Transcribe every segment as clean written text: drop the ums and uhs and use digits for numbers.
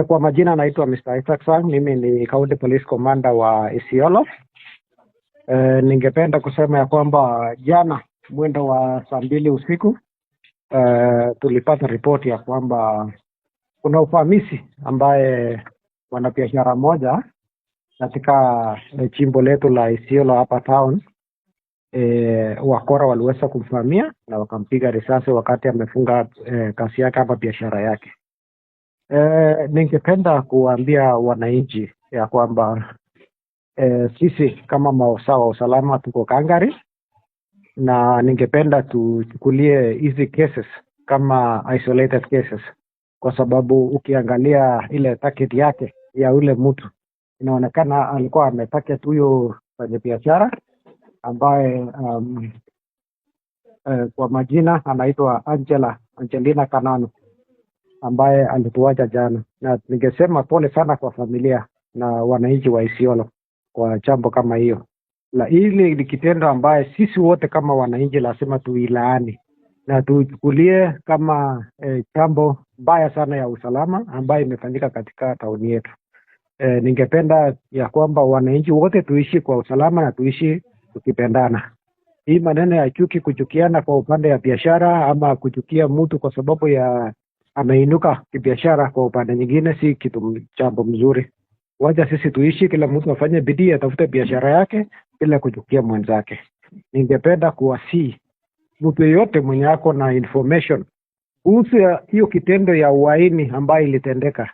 Kwa majina naitwa Mr. Isaac Sang, mimi ni County Police Commander wa Isiolo. Ningependa kusema ya kwamba jana mwendo wa saa 2 usiku tulipata ripoti ya kwamba kuna uvamizi ambaye mwanabiashara moja katika jimbo letu la Isiolo hapa town, wakora waliweza kumvamia na wakampiga risasi wakati amefunga kazi yake hapa biashara yake. Ningependa kuwaambia wananchi ya kwamba sisi kama maafisa wa usalama tuko kangari, na ningependa tuchukulie hizi cases kama isolated cases, kwa sababu ukiangalia ile target yake ya ule mtu, inaonekana alikuwa ametarget huyo mfanya biashara ambaye kwa majina anaitwa Angelina Kananu ambaye alituacha jana, na ningesema pole sana kwa familia na wananchi wa Isiolo kwa jambo kama hiyo. La hili ni kitendo ambaye sisi wote kama wananchi lazima tuilaani na tuichukulie kama jambo mbaya sana ya usalama ambayo imefanyika katika tauni yetu. Ningependa ya kwamba wananchi wote tuishi kwa usalama na tuishi tukipendana. Hii maneno ya chuki, kuchukiana kwa upande ya biashara ama kuchukia mtu kwa sababu ya ameinuka kibiashara kwa upande nyingine, si kitu jambo mzuri. Wacha sisi tuishi, kila mtu afanye bidii, atafute biashara yake bila kuchukia mwenzake. Ningependa kuwasihi mtu yeyote mwenye ako na information kuhusu hiyo kitendo ya uhaini ambayo ilitendeka,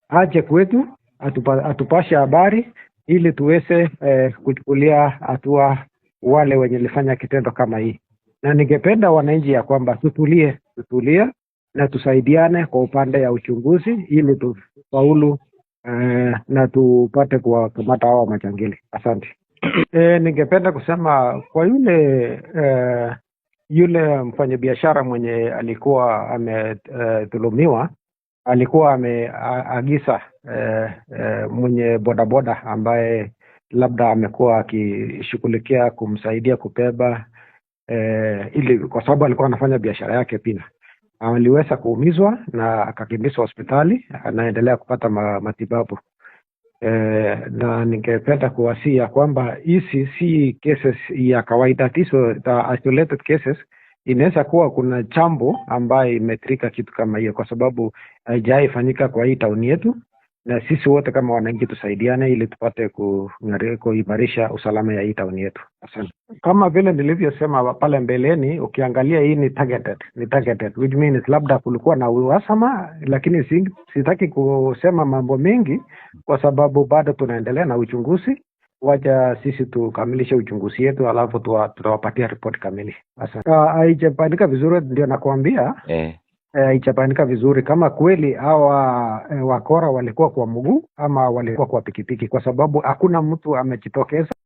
aje kwetu atupashe habari ili tuweze kuchukulia hatua wale wenye walifanya kitendo kama hii. Na ningependa wananchi ya kwamba tutulie, tutulie na tusaidiane kwa upande ya uchunguzi ili tufaulu na tupate kuwakamata hawa majangili. Asante. Ningependa kusema kwa yule mfanyabiashara mwenye alikuwa amedhulumiwa, alikuwa ameagiza mwenye bodaboda ambaye labda amekuwa akishughulikia kumsaidia kubeba ili kwa sababu alikuwa anafanya biashara yake pia, aliweza kuumizwa na akakimbizwa hospitali, anaendelea kupata matibabu. Na ningependa kuwasia kwamba hizi si cases ya kawaida, hizo the isolated cases. Inaweza kuwa kuna jambo ambaye imetrigger kitu kama hiyo, kwa sababu haijawahi fanyika kwa hii tauni yetu, na sisi wote kama wananchi tusaidiane ili tupate kuimarisha usalama ya hii tauni yetu. Asante. Kama vile nilivyosema pale mbeleni, ukiangalia hii ni targeted, ni targeted which means labda kulikuwa na uhasama, lakini sitaki kusema mambo mengi kwa sababu bado tunaendelea na uchunguzi. Wacha sisi tukamilishe uchunguzi yetu, alafu tutawapatia ripoti kamili. Asante. Haijabainika vizuri, ndio nakuambia. Haijabainika vizuri kama kweli hawa wakora walikuwa kwa mguu ama walikuwa kwa pikipiki, kwa sababu hakuna mtu amejitokeza.